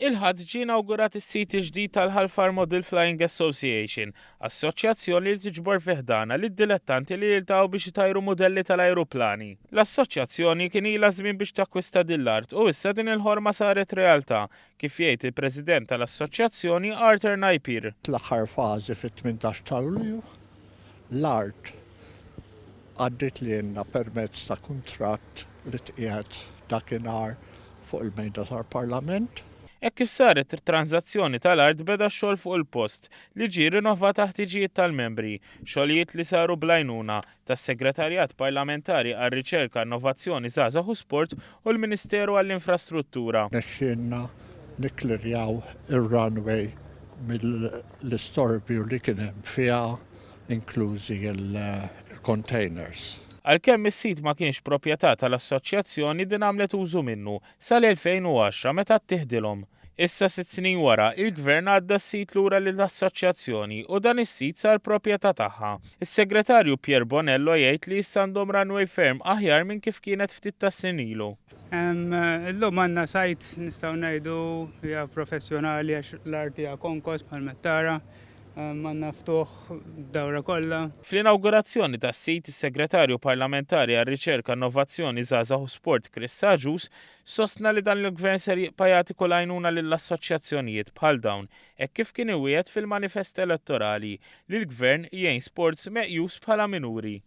Il-Ħadd ġie inawgurat is-sit il-ġdid tal-Ħal Far Model Flying Association, assoċjazzjoni li tiġbor fi ħdanha lid-dilettanti li jiltaqgħu biex itajru mudelli tal-ajruplani. L-assoċjazzjoni kien ilha żmien biex takkwista din l-art u issa din il-ħorma saret realtà, kif jgħid il-President tal-assoċjazzjoni Arthur Napier. L-aħħar fażi fit-18 ta' Lulju, l-art għaddiet lilna permezz ta' kuntratt li tqiegħed dakinhar fuq il-mejda tal-Parlament. Hekk kif saret it-tranżazzjoni tal-art beda x-xogħol fuq il-post, li ġie rinnovat għall-ħtiġijiet tal-membri, xogħlijiet li saru bl-għajnuna tas-Segretarjat Parlamentari għar-Riċerka, Innovazzjoni, Żgħażagħ u Sport u l-Ministeru għall-Infrastruttura. Rnexxielna nikklirjaw ir-runway mill-istorbju li kien hemm fiha inklużi l-containers. Għalkemm is-sit ma kienx proprjetà tal-assoċjazzjoni din għamlet użu minnu sal-2010 meta ttieħdilhom. Issa sitt snin wara, il-Gvern għadda s-sit lura lill-assoċjazzjoni u dan is-sit sar proprjetà tagħha. Is-Segretarju Pierre Bonello jgħid li issa għandhom runway ferm aħjar minn kif kienet ftit tas-snin ilu. Illum għandna site nistgħu ngħidu hija professjonali għax l-art hija konkos bħal tara. Għandna ftuħ dawra kollha. Fl-inawgurazzjoni tas-sit, is-Segretarju Parlamentari għar-Riċerka, Innovazzjoni, Żgħażagħ u Sport Chris Agius sostna li dan il-Gvern ser jibqa' jagħti kull għajnuna lill-assoċjazzjonijiet bħal dawn hekk kif kien iwiegħed fil-manifest elettorali li l-Gvern jgħin sports meqjus bħala minuri.